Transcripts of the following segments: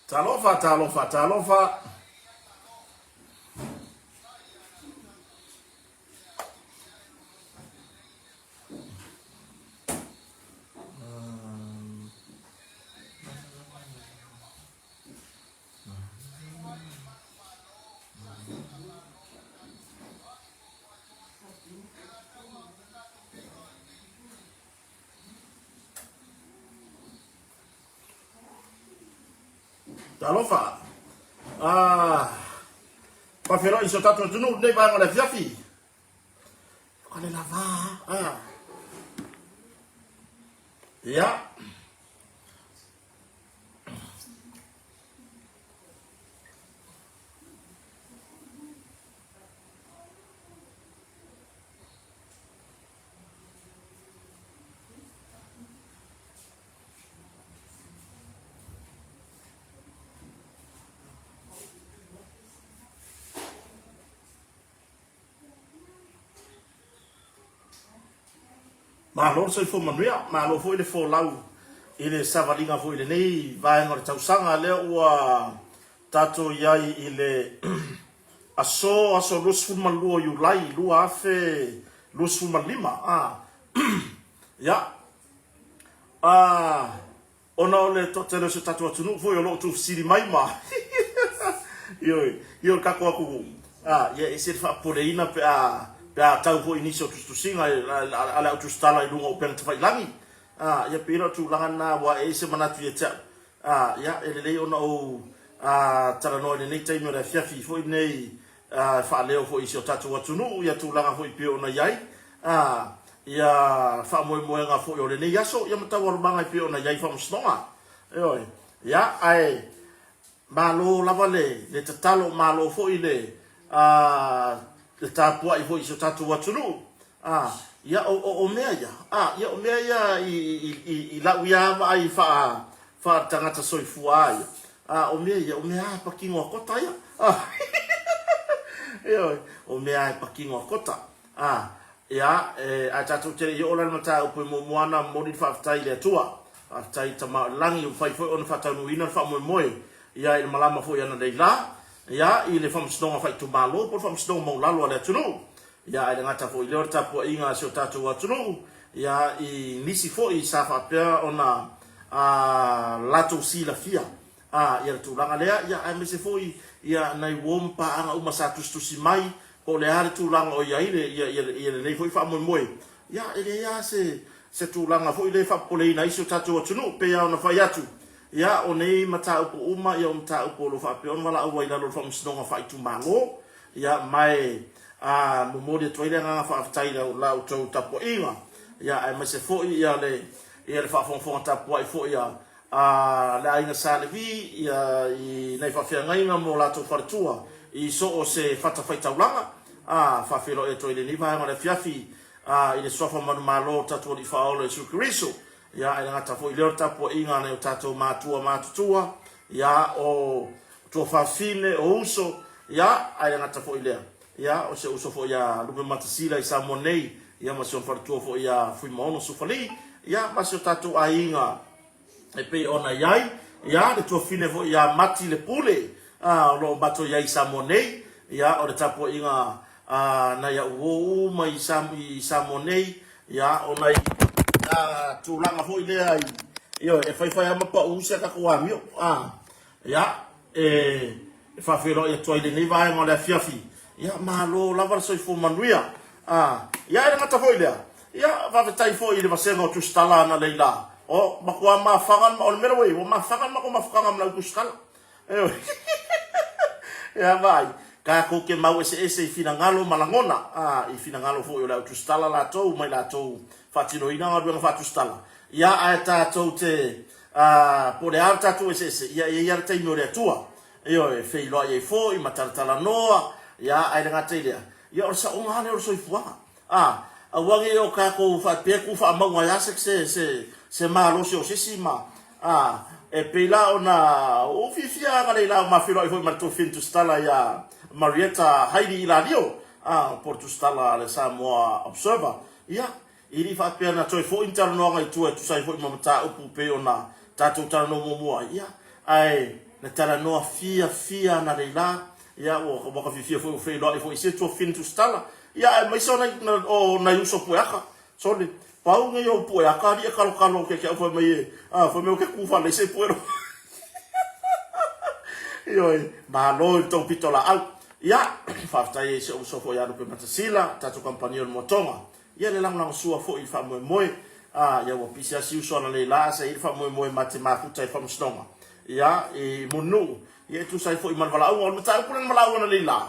Talofa, talofa, talofa. Talofa. Ah, Faafeiloai i si o tatou atunuu lenei vaega o le afiafi. Ka le lava. Ah. Ia. Malo le soifua manuia, malo foi le folau i le savaliga foi i lenei vaega o le tausaga lea ua tatou i ai i le aso aso 22 o Iulai 2025. Ah. Ia. Ah, Ona o le toatele o si o tatou atunuu foi o lo o tuufesili mai ma ioe, ioe le tatou atunuu, a, ia e ese le faapopoleina pe a, pe a tau foi i nisi o tusitusiga a le au tusitala i luga o upega tafailagi. A, ia pei la o le tulaga lena aua e i ai se manatu ia te au, a, ia e lelei ona ou a, talanoa i lenei taimi o le afiafi foi lenei e faaleo foi i si o tatou atunuu ia tulaga foi e pei ona i ai ia faamoemoega foi o lenei aso ia ma taualumaga e pei ona i ai faamasinoga. Ioe. Ia, ae malo lava le, le tatalo, malo foi le, a, le tapuai foi i si o tatou atunuu. A, ia, o, o, o mea ia, a, ia, o mea ia i, i, i, i lau ia vaai faa, faa-tagata soifua ia. A, o mea ia, o mea a e pakino a kota ia. Ioe, o mea a e pakino a kota. A, ia, e, ae tatou te le i oo la i le mataupu e muamua ana momoli le faafetai i le Atua. Faafetai i Tama o le Lagi ua mafai foi ona faataunuuina le faamoemoe, ia, i le malama foi ananei la, ia, i le Faamasinoga Faaitumalo po o le Faamasinoga Maualalo a le atunuu. Ia, ae le gata foi i lea o le tapuaiga a si o tatou atunuu, ia, i nisi foi sa faapea ona a latou silafia a ia le tulaga lea, ia, aemaise foi ia nai uo ma paaga uma sa tusitusi mai po o le a le tulaga o i ai le, ia, ia, ia lenei foi faamoemoe. Ia, e leai lava se, se tulaga foi lea e faapopoleina ai si o tatou atunuu, pei lava ona fai atu, ia, o nei mataupu uma, ia, o mataupu o lo o faapea ona valaau ai i lalo o le Faamasinoga Faaitumalo, ia, ma e, a, momoli atu ai le agaga faafetai i la outou tapuaiga, ia, aemaise foi ia le, ia le faafogafoga tapuai foi a, a le aiga Sa Levi, ia, i nai faafeagaiga ma o latou faletua i so o se fatafaitaulaga, a, faafeiloai atu ai i lenei vaega o le afiafi, a, i le Suafa Manumalo o le tatou Alii Faaola Iesu Keriso, ia, ae le gata foi i lea o le tapuaiga a nai o tatou matua matutua, ia, o tuafafine, o uso, ia, ae le gata foi i lea, ia, o si ou uso foi ia Lupe Matasila i Samoa nei, ia, ma si ona faletua foi ia Fuimaono Sufali, ia, ma si o tatou aiga e pei ona i ai, ia, le tuafine foi ia Mati Le Pule, a, o lo o matou i ai i Samoa nei, ia, o le tapuaiga a nai au uo uma i Samoa nei, ia, o nai a, tulaga foi lea i, ioe, e faifai lava ma pau si a tatou amio, a, ia, e, e faafeiloai atu ai i lenei vaega o le afiafi, ia, malo lava le soifua manuia, a, ia, e le gata foi i lea, ia, faafetai foi i le vasega o tusitala analeila, o, matua mafaga, o le mea lea ua i ai, ua mafaga le matou mafutaga ma le au tusitala. Ia vaai, tatou te mau eseese i finagalo ma lagona, a, i finagalo foi o le au tusitala latou mai latou faatinoina galuega faatusitala. Ia, ae tatou te, a, po o le a le tatou eseese, ia, e i ai lava le taimi o le Atua. Ioe, e feiloai ai foi ma talatalanoa, ia, ae le gata i lea, ia o le saoga lava lea o le soifuaga. A, aua ne i o tatou faapea tu faamauga ai lava se, se, se malosi o se isi ma, a, e pei la ona ou fiafia analeila ua ma feiloai foi ma le Tuafine Tusitala ia Marietta Haili Ilalio, a, po o le Tusitala a le Samoa Observer. Ia, e le i faapea na toe foi ni talanoaga i tua e tusa ai foi ma mataupu pei ona tatou talanoa muamua ai, ia, ae. Na talanoa fiafia analeila, ia, ua ua ka fiafia foi ua feiloai foi i sia tuafafine tusitala, ia, aemaise o nai, o nai uso pueaka. Sole, pau nei ou pueaka alii e kalokalo ke ke au fai mai e, a, fai mai ou ke ku faalaisa i pue loa. Ioe, malo i le tou pitolaau. Ia, faafetai ai i si ou uso foi ia Lupe Matasila, tatou kamupani o le Moatoga. Ia le lagolagosua foi i le faamoemoe, a, ia ua pisi lava si uso analeila ae sa i ai le faamoemoe ma te mafuta i le faamasinoga, ia, i Mulinuu, ia e tusa ai foi ma le valaauga. O le mataupu lea na valaau analeila,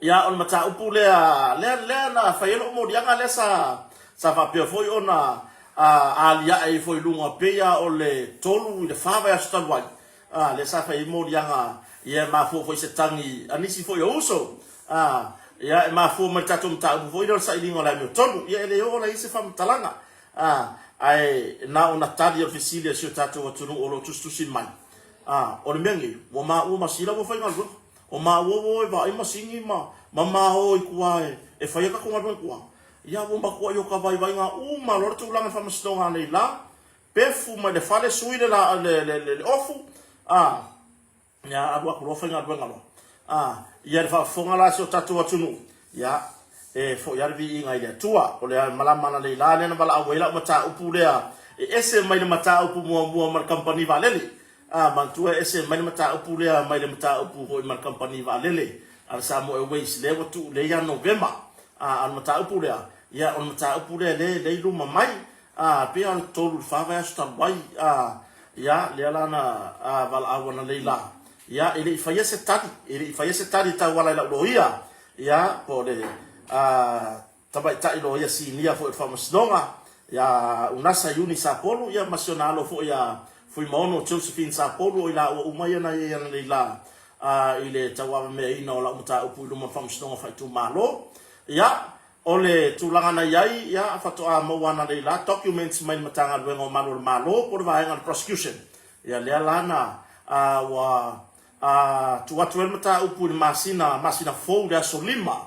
ia, o le mataupu lea, lea, lea na fai ai lou moliaga lea sa, sa faapea foi ona, a, aliae ai foi i luga pei lava o le 3 i le 4 vaiaso talu ai, A, lea sa fai ai moliaga, ia e mafua foi se tagi a nisi foi o uso. A, ia e mafua mai le tatou mataupu foi lea o le sailiga o le amiotonu. Ia e le oo la i ai se faamatalaga. A, ae na ona tali o le fesili a si o tatou atunuu o lo o tusitusi mai. A, o le mea nei, ua maua masila ua faigaluega. O maua ua o e vaai masini ma, ma ma o i tua e, e fai a tatou galuega i tua. Ia ua matuai o ka vaivaiga uma loa le tulaga i le faamasinoga anei la, Pefu mai le fale sui le la le le le ofu a ia alu atu loa faigaluega loa a ia le faafofoga la a si o tatou atunuu ia e foi lava le viiga i le Atua. O le malama analeila lea na valaau ai lau mataupu lea e ese mai le mataupu muamua ma le kamupani vaalele. A manatua e ese mai le mataupu lea mai le mataupu foi ma le kamupani vaalele a le Samoa Airways lea ua tuu lea ia Novema. A o le mataupu lea, ia o le mataupu lea lea i luma mai A, pei lava o le 3 i le 4 vaiaso talu ai, a, ia, lea la na, a, valaau ananei la, ia, e le i faia se tali, e le i faia se tali e tauala i lau loia, ia, po o le, a, tamaitai loia sinia foi o le Faamasinoga, ia Unasa Iuni Sapolu, ia, ma si ona alo foi ia Fuimaono Josephine Sapolu, o i laua uma ia na i ai ananei la, a, i le tauavameaina o lau mataupu i luma o le Faamasinoga Faaitumalo. Ia, O le tulaga na i ai, ia, faatoa maua ananei la documents mai le Matagaluega o Malu o le Malo po o le vaega o le prosecution. Ia, lea la na, a, ua, a, tuu atu ai le mataupu i le masina, masina fou i le aso 5,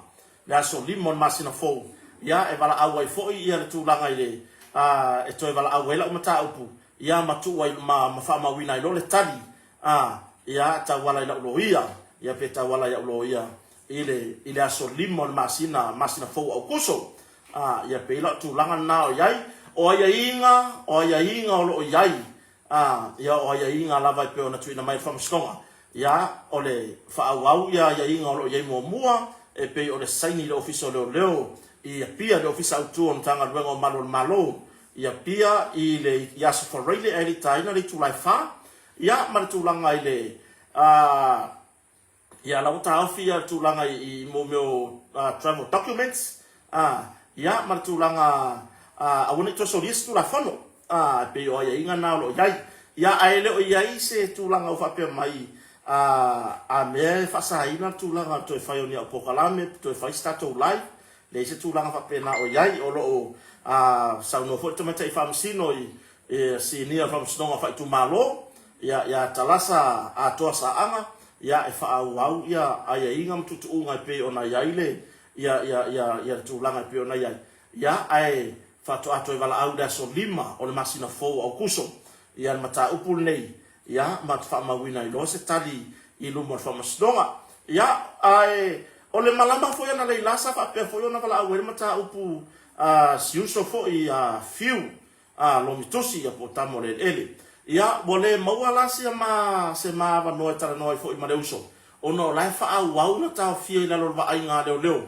le aso 5 o le masina fou, ia, e valaau ai foi ia le tulaga i le, a, e toe valaau ai lau mataupu, ia, ma tuu ai, ma, ma faamauina ai loa le tali, a, ia, tauala i lau loia, ia, pe tauala i au loia i le, i le aso 5 o le masina, masina fou o Aukuso. A, ia pei la o tulaga lena o i ai. O aiaiga, o aiaiga o lo o i ai, a, ia o aiaiga lava e pei ona tuuina mai e le Faamasinoga. Ia, o le faaauau ia aiaiga o lo o i ai muamua, e pei o le saini i le Ofisa o Leoleo i Apia, le Ofisa Autu o le Matagaluega o Malu o le Malo i Apia i le i Aso Faraile ae le i taina le itula e 4. Ia, ma le tulaga i le, a, Ia, la ua taofi ia le tulaga i mo mea o travel documents, a, ia, ma le tulaga, a, aua ne i toe solia se Tulafono, a, e pei o aiaiga na o lo o i ai. Ia, ae le o i ai se tulaga o faapea mai, a, a mea e faasaina le tulaga o le toe fai o ni au polokalame, toe fai se tatou live, leai se tulaga faapena o i ai. O lo o, a, saunoa foi le Tamaitai Faamasino i, i Sinia o le Faamasinoga Faaitumalo, Ia, ia Talasa Atoa Saaga, ia, e faaauau ia aiaiga ma tuutuuga e pei ona i ai le, ia, ia, ia, ia le tulaga e pei ona i ai. Ia, ae faatoa toe valaau i le aso 5 o le masina fou o Aukuso, ia le mataupu lenei, ia, ma te faamauina ai loa se tali i luma o le Faamasinoga. Ia, ae o le malama foi analeila sa faapea foi ona valaau ai le mataupu a si uso foi a Fiu, a Lomitusi, ia po o Tama o le Eleele. Ia, ua le maua la sia ma, se ma avanoa e talanoa ai foi ma le uso, ona o la e faaauau na taofia i lalo o le vaaiga a leoleo,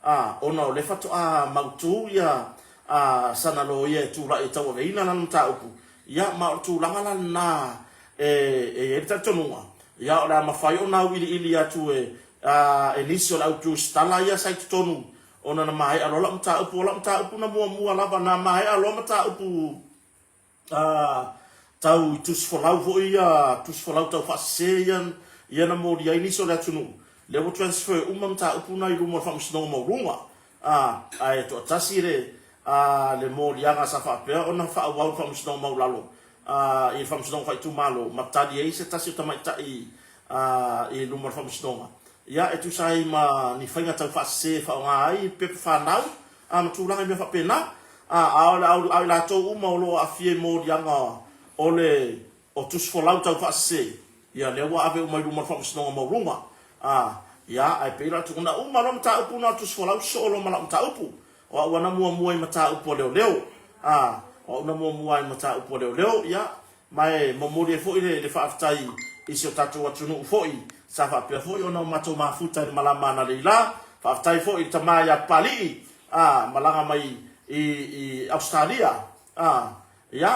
a, ona o lea faatoa mautu ia, a, sana loia e tulai e tauaveina lana mataupu. Ia, ma o le tulaga la lena e, e i ai le talitonuga, ia, o le a mafai ona auiliili atu e, a, e nisi o le au tusitala ia sa i totonu Ona na maea loa lau mataupu, o lau mataupu na muamua lava, na maea loa mataupu a tau i tusi folau foi ia, tusi folau tau faasese ia, ia na molia ai nisi o le atunuu. Lea ua transfer uma mataupu na i luma o le Faamasinoga Maualuga. A, ae toatasi le, a, le moliaga sa faapea ona faaauau i le Faamasinoga Maualalo, a, i le Faamasinoga Faaitumalo, ma tali ai se tasi o tamaitai, a, i luma o le Faamasinoga. Ia, e tusa ai ma ni faiga tau faasese e faaaoga ai pepa fanau, a, ma tulaga i mea faapena. A, a o le, a o i latou uma o lo o aafia i moliaga o le, o tusi folau tau faasese, Ia, lea ua ave uma i luma o le Faamasinoga Maualuga. A, ia, ae pei la o le na uma loa mataupu na o le Tusi Folau sosoo loa ma lau mataupu. O au lava na muamua i mataupu a leoleo. A, o au na muamua i mataupu a leoleo, ia, ma e momoli ai foi le, le faafetai i si o tatou atunuu foi sa faapea foi ona o matou mafuta i le malama analeila. Faafetai foi i le tama ia Papalii, a, malaga mai i, i Ausetalia, a, ia,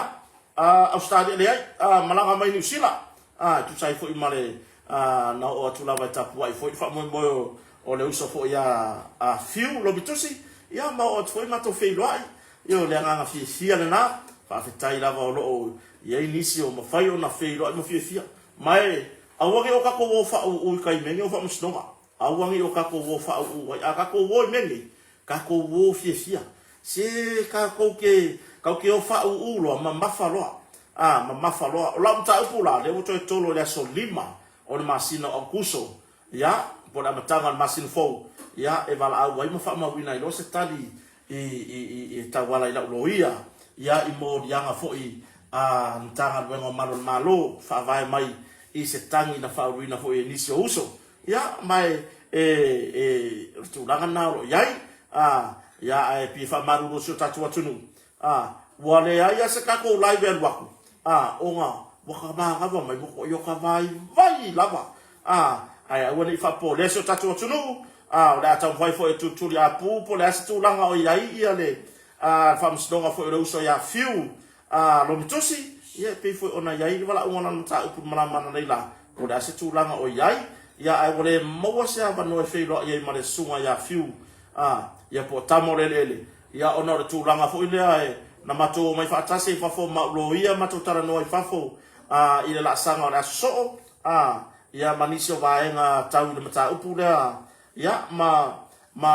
a, Ausetalia, leai, a, malaga mai Niu Sila, a, e tusa ai foi ma le, a, na oo atu lava e tapuai foi le faamoemoe o, o le uso foi a, a Fiu Lomitusi, ia, ma oo atu foi matou feiloai. Ia, o le agaga fiafia lena, faafetai lava o lo o i ai nisi o mafai ona feiloai ma fiafia. Ma e, aua ne i o tatou o faauu i tai mea nei o faamasinoga. Aua ne i o tatou o faauu ai. A tatou o i mea nei, tatou o fiafia. Se tatou te, tatou te o faauu loa, mamafa loa. A, mamafa loa. O lau mataupu la, lea ua toe tolo i le aso 5 o le masina o Aokuso, ia, po o le amataga o le masina fou, ia, e valaau ai ma faamauina ai loa se tali i, i, i, e tauala i lau loia, ia, i moliaga foi a Matagaluega o Malu o le Malo, faavae mai i se tagi na faauluina foi e nisi o uso. Ia, ma e, e, e, o le tulaga lena o lo o i ai, a, ia, ae pei e faamalulu si o tatou atunuu, a, ua leai lava se tatou live e alu atu, a, ona ua ka manava mai, ua toia o ka vaivai lava, a, ae aua ne i faapolea si o tatou atunuu, a, o le a taumafai foi e tulituli apu po o le a se tulaga o i ai ia le, a, le faamasinoga foi o le uso ia Fiu, a, Lomitusi, ia e pei foi ona i ai le valaauga o lana mataupu i le malama analeila, po o le a se tulaga o i ai, ia ae ua le maua se avanoa e feiloai ai ma le susuga ia Fiu, a, ia po o Tama o le Eleele, ia ona o le tulaga foi lea e, na matou omai faatasi ai i fafo ma au loia matou talanoa i fafo, a, i le laasaga o le aso soo, a, ia ma nisi o vaega tau i le mataupu lea, ia, ma, ma,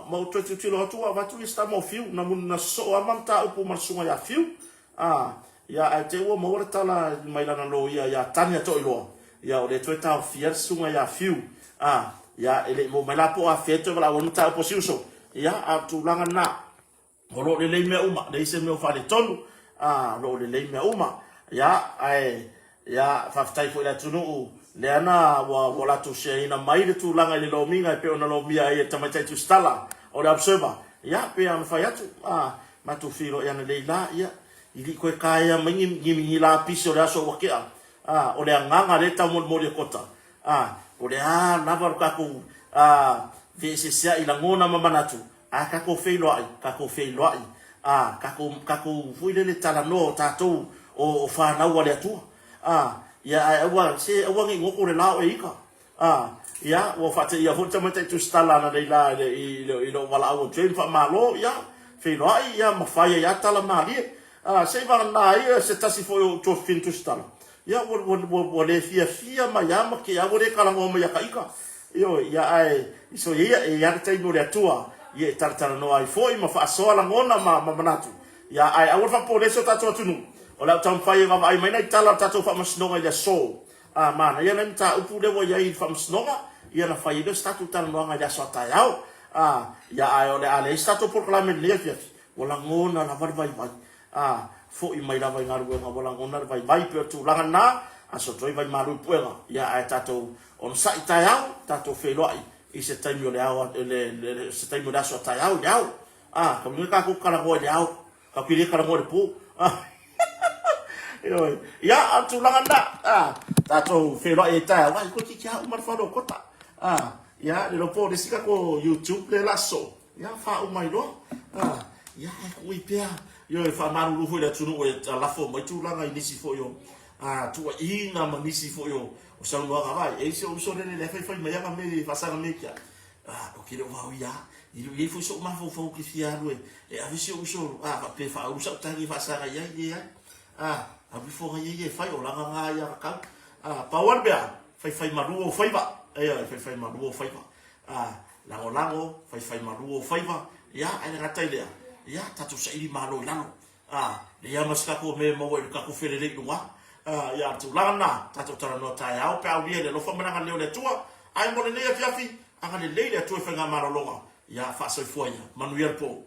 ma ou toe tilotilo atu ua avatu ia se tama o Fiu, na, na sosoo lava ma mataupu ma le susuga ia Fiu, a, ia, ae te i ua maua le tala mai lana loia ia Tania Toiloa, ia, o lea toe taofia le susuga ia Fiu, a, ia, e le i maua mai la po o afea e toe valaau ai le mataupu a si uso, ia, a o le tulaga lena. O lo o lelei mea uma, leai se mea o faaletonu, a, o lo o lelei mea uma. Ia, ae, ia, faafetai foi i le atunuu, lea na ua, ua latou share-ina mai le tulaga i le lomiga e pei ona lomia ai e le tamaitai tusitala o le Observer. Ia, pei ona fai atu, a, matou feiloai analei la, ia, i le i toe taea mai ni, ni, ni lapisi o le aso ua tea, a, o le agaga lea e taumolimoli e Kota, a, o le a lava lo tatou, a, feeseeseai lagona ma manatu, A tatou feiloai, tatou feiloai, a, tatou, tatou foi lele talanoa o tatou o, o fanau a le Atua. A, ia, ae aua, se aua ne i goto le la o e ika. A, ia, ua faateia foi le tamaitai tusitala ananei la i le, i le, i lou valaau atu ai ma faamalo, ia, feiloai, ia, ma fai ai lava tala malie. A, se i vagana ai se tasi foi o ou tuafafine tusitala, Ia, ua, ua, ua, ua le fiafia mai lava ma ke a ua le talanoa mai ia ka ika. Ioe, ia ae, so ia, e i ai le taimi o le Atua, ia e talatalanoa ai foi ma faasoa lagona ma, ma manatu. Ia, ae aua le faapolese o tatou atunuu. O le a ou taumafai e vaavaai mai nai tala o le tatou faamasinoga i le aso. A, manaia nai mataupu lea ua i ai i le faamasinoga, ia ona fai ai lea o se tatou talanoaga i le aso a taeao. A, ia, ae o le a leai se tatou polokalame i lenei afiafi, ua lagona lava le vaivai. A, foi mai lava i galuega ua lagona le vaivai, pei o le tulaga lena, aso toi vai malu i puega, ia ae tatou onosai taeao, tatou feiloai i se taimi o le ao, le, le, se taimi o le aso a taeao i le ao. A, ka uiga tatou talanoa i le ao, tatou te le talanoa i le po. A, ioe, ia, a o le tulaga lena, a, tatou feiloai ai taeao, ai, koe kiki a uma le fale o Kota. A, ia, le iloa po o le isi tatou YouTube lea la sosoo, Ia, faauma mai loa. Ah, ia, ae tuu ai pea. Ioe, faamalulu foi i le atunuu e lafo mai tulaga i nisi foi o tuuaiga ma nisi foi o saunoaga. Vaai, e i ai si ou uso lele lea e faifai mai ana mea i faasaga media. Ah, ou te le o vaoia lava. E le o i ai foi sou mafaufau ou te fia alu e ave si ou uso, ah, faapea e faaulu sau tagi e faasaga i ai, leai. Ah, alu ifo ai ia e fai, o lana na aiatatau. Ah, pau lava le mea, faifai malu ou faiva. Ioe, faifai malu ou faiva. A, lagolago, faifai malu ou faiva, ia, ae le gata i lea, ia, tatou saili malo i lalo. A, leai lava ma se tatou mea e maua i le tatou felelei i luga. A, ia, o le tulaga lena, tatou talanoa taeao pe a aulia i le alofa ma le agalelei o le Atua. Ae mo lenei afiafi, agalelei le Atua i faigamalologa, ia, faasoifua ia, manuia le po.